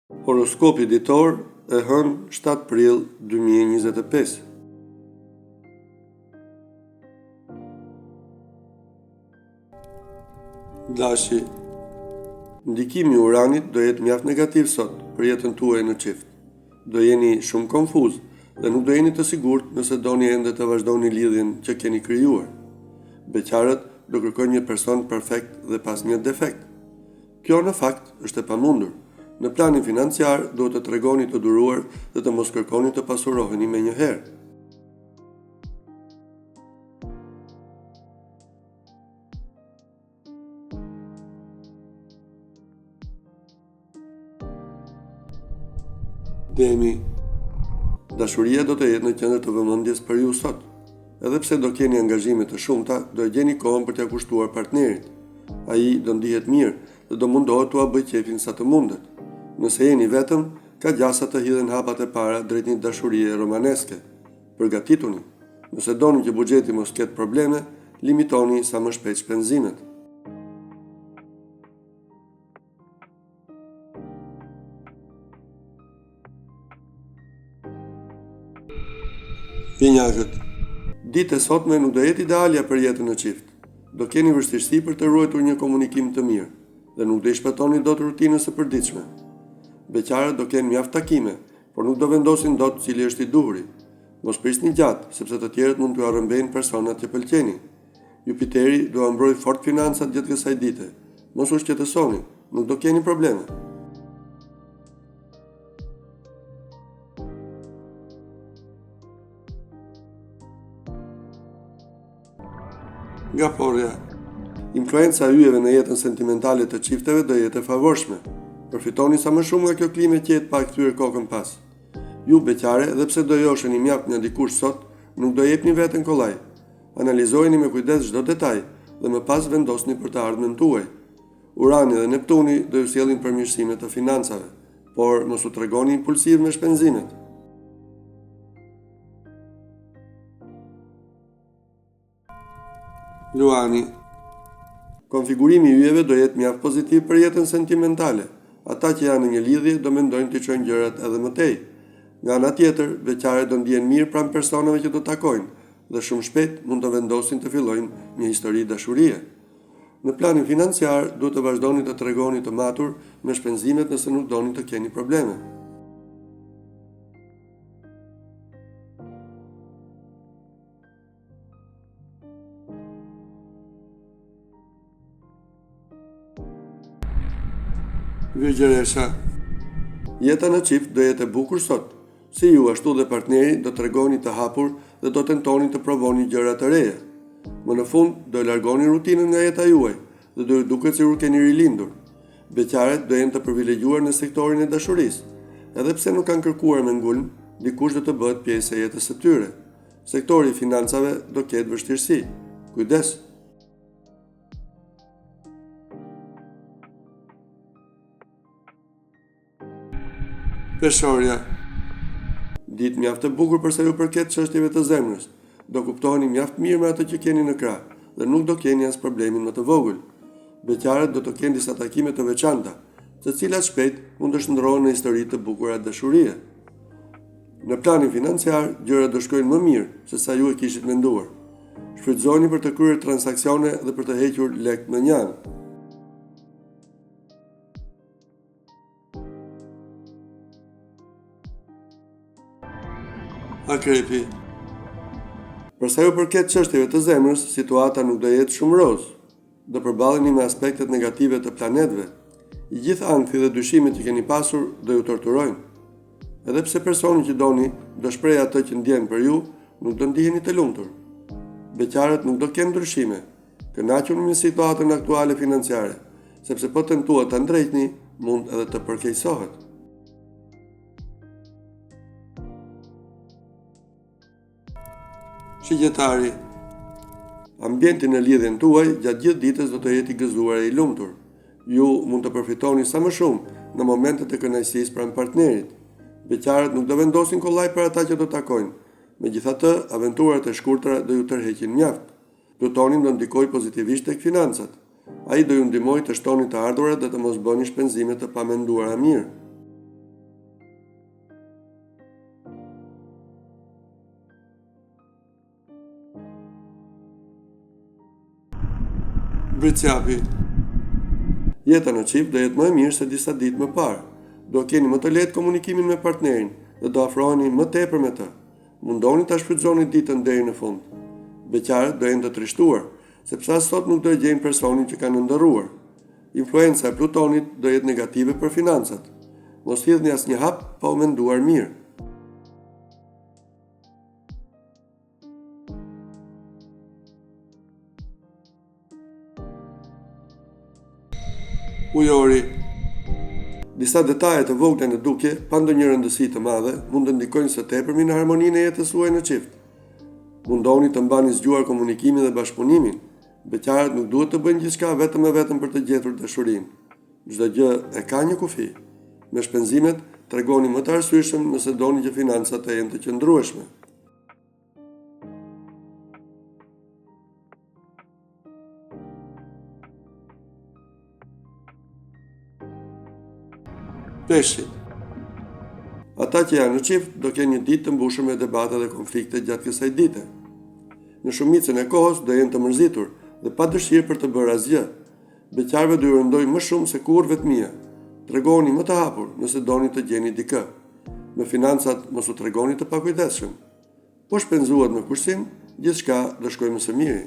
Horoskopi ditor e hënë 7 prill 2025. Dashi Ndikimi i Uranit do jetë mjaft negativ sot për jetën tuaj në çift. Do jeni shumë konfuz dhe nuk do jeni të sigurt nëse doni ende të vazhdoni lidhjen që keni krijuar. Beqarët do kërkojnë një person perfekt dhe pa asnjë defekt. Kjo në fakt është e pamundur. Në planin financiar duhet të tregoheni të duruar dhe të mos kërkoni të pasuroheni menjëherë. Demi Dashuria do të jetë në qendër të vëmendjes për ju sot. Edhe pse do keni angazhime të shumta, do e gjeni kohën për t'ia kushtuar partnerit. Ai do ndihet mirë dhe do mundohet t'ua bëjë qejfin sa të mundet. Nëse jeni vetëm, ka gjasa të hidhen hapat e para drejt një dashurie romaneske. Përgatituni! Nëse doni që buxheti mos ketë probleme, limitoni sa më shpejt shpenzimet. Binjakët. Dita e sotme nuk do jetë idealja për jetën në çift. Do keni vështirësi për të ruajtur një komunikim të mirë dhe nuk do i shpëtoni dot rutinës së përditshme. Beqarët do kenë mjaft takime, por nuk do vendosin dot cili është i duhuri. Mos prisni gjatë, sepse të tjerët mund t'jua rrëmbejnë personat që pëlqeni. Jupiteri do ua mbrojë fort financat gjatë kësaj dite. Mos u shqetësoni, nuk do keni probleme. Gaforrja. Influenca e yjeve në jetën sentimentale të çifteve do jetë e favorshme. Përfitoni sa më shumë nga kjo klimë e qetë pa e kthyer kokën pas. Ju beqare, edhe pse do josheni mjaft nga dikush sot, nuk do jepni veten kollaj. Analizojeni me kujdes çdo detaj dhe më pas vendosni për të ardhmen tuaj. Urani dhe Neptuni do ju sjellin përmirësime të financave, por mos u tregoni impulsiv me shpenzimet. Luani Konfigurimi i yjeve do jetë mjaft pozitiv për jetën sentimentale. Ata që janë në një lidhje do mendojnë t'i çojnë gjërat edhe më tej. Nga ana tjetër, beqarët do ndihen mirë pranë personave që do takojnë dhe shumë shpejt mund të vendosin të fillojnë një histori dashurie. Në planin financiar, duhet të vazhdoni të tregoheni të matur me shpenzimet nëse nuk doni të keni probleme. Virgjëresha Jeta në çift do jetë e bukur sot. Si ju ashtu dhe partneri do tregoheni të hapur dhe do tentoni të provoni gjëra të reja. Më në fund do e largoni rutinën nga jeta juaj dhe do ju duket sikur keni rilindur. Beqaret do jenë të privilegjuar në sektorin e dashurisë. Edhe pse nuk kanë kërkuar me ngulm, dikush do të bëhet pjesë e jetës së tyre. Sektori i financave do ketë vështirësi. Kujdes! Peshorja Ditë mjaft e bukur për sa ju përket çështjeve të zemrës. Do kuptoheni mjaft mirë me atë që keni në krah dhe nuk do keni as problemin më të vogël. Beqarët do të kenë disa takime të veçanta, të cilat shpejt mund të shndërrohen në histori të bukura dashurie. Në planin financiar, gjërat do shkojnë më mirë se sa ju e kishit menduar. Shfrytëzojeni për të kryer transaksione dhe për të hequr lekë mënjanë. Akrepi Për sa ju përket çështjeve të zemrës, situata nuk do jetë shumë rozë. Do përballeni me aspektet negative të planetëve. I gjithë ankthi dhe dyshimet që keni pasur do ju torturojnë. Edhe pse personi që doni do shprehë atë që ndjen për ju, nuk do ndiheni të lumtur. Beqarët nuk do kenë ndryshime. Kënaquni me situatën aktuale financiare, sepse po tentuat ta ndreqni, mund edhe të përkeqësohet. Shigjetari Ambienti në lidhjen tuaj gjatë gjithë ditës do të jetë i gëzuar e i lumtur. Ju mund të përfitoni sa më shumë në momentet e kënaqësisë pranë partnerit. Beqarët nuk do vendosin kollaj për ata që do takojnë. Megjithatë, aventurat e shkurtra do ju tërheqin mjaft. Plutoni do ndikojë pozitivisht tek financat. Ai do ju ndihmojë të shtoni të ardhurat dhe të mos bëni shpenzime të pamenduara mirë. Bricjapi. Jeta në çift do jetë më e mirë se disa ditë më parë. Do keni më të lehtë komunikimin me partnerin dhe do afroheni më tepër me të. Mundohuni ta shfrytëzoni ditën deri në fund. Beqarët do jenë të trishtuar, sepse as sot nuk do e gjejnë personin që kanë ëndërruar. Influenca e Plutonit do jetë negative për financat. Mos hidhni asnjë hap pa u menduar mirë. Ujori Disa detaje të vogla në dukje, pa ndonjë rëndësi të madhe, mund të ndikojnë së tepërmi në harmoninë e jetës suaj në çift. Mundohuni të mbani zgjuar komunikimin dhe bashkëpunimin. Beqarët nuk duhet të bëjnë gjithçka vetëm e vetëm për të gjetur dashurinë. Çdo gjë e ka një kufi. Me shpenzimet, tregohuni më të arsyeshëm nëse doni që financat të jenë të qëndrueshme. Peshqit. Ata që janë në çift do kenë një ditë të mbushur me debate dhe konflikte gjatë kësaj dite. Në shumicën e kohës do jenë të mërzitur dhe pa dëshirë për të bërë asgjë. Beqarëve do ju rëndojë më shumë se kurrë vetmia. Tregohuni më të hapur nëse doni të gjeni dikë. Me financat mos u tregoni të pakujdesshëm. Po shpenzuat me kursim, gjithçka do shkojë më së miri.